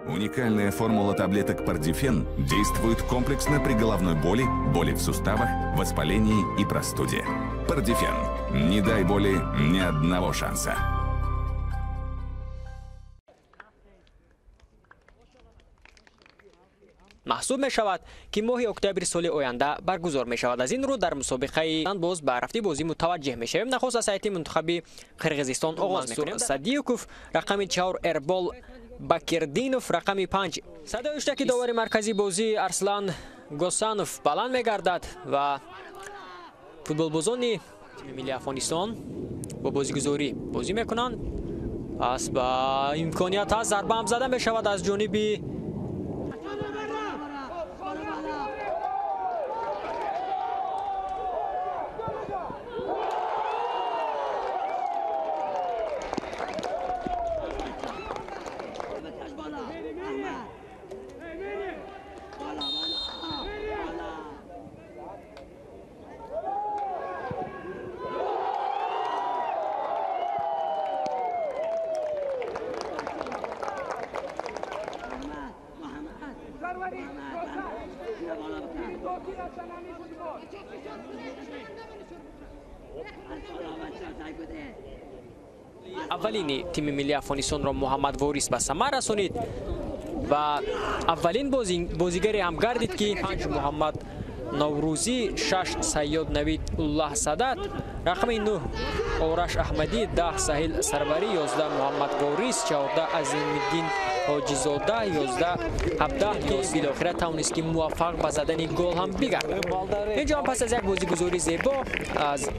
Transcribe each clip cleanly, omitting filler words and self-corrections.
Уникальная формула таблеток Пардифен действует комплексно при головной боли, боли в суставах, воспалении и простуде. Пардифен. Не дай боли ни одного шанса. Маҳсуб мешавад, ки моҳи октябри соли оянда баргузор мешавад. Аз ин рӯ дар мусобиқаи боз ба рафти бозӣ мутаваҷҷеҳ мешавем. Нахуст аз ҳайати мунтахаби Қирғизистон оғоз мекунем. Садиюков, рақами 4 Эрбол Бакирдинов, рақами 5. Садои ҳуштаки довари марказии бозӣ Арслан Госанов баланд мегардад ва футболбозони тими миллии Афғонистон бо бозигузорӣ бозӣ мекунанд. Пас ба имконият ҳаст, зарба ҳам зада мешавад аз ҷониби аввалини тими миллии Афғонистонро Муҳаммад Ворис ба самар расонид ва аввалин бозигаре ҳам гардид, ки 5 Муҳаммад Наврӯзӣ, 6 Сайёд Навид Уллаҳ Садат, рақами 9 Ораш Аҳмадӣ, 10 Саҳил Сарварӣ, 11 Муҳаммад Ворис, 14 Азимиддин Ҳоҷизода, 11 17, ки билохира тавонист, ки муваффақ ба задани гол ҳам бигардад. Инҷо ҳам пас аз як бозигузории зебо аз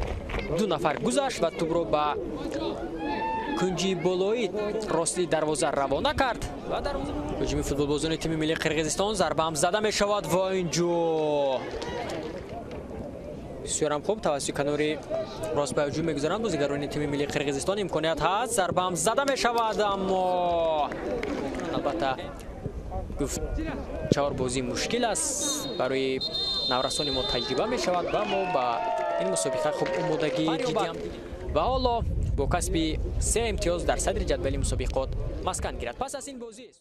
ду нафар гузашт ва тӯбро ба кунҷи болои рости дарвоза равона кард ва дар ҳуҷуми футболбозони тими миллии Қирғизистон зарба ҳам зада мешавад ва инҷо бисёрам хуб тавассути канори рост ба ҳуҷум мегузаранд бозигарони тими миллии Қирғизистон. Имконият ҳаст, зарба ҳам зада мешавад, аммо албатта гуфт чор бозӣ мушкил аст барои наврасони мо, таҷриба мешавад ва мо ба ин мусобиқа хуб омодагӣ дидем ва ҳоло бо касби 3 имтиёз дар садри ҷадвали мусобиқот маскан гирад. Пас аз ин бозӣ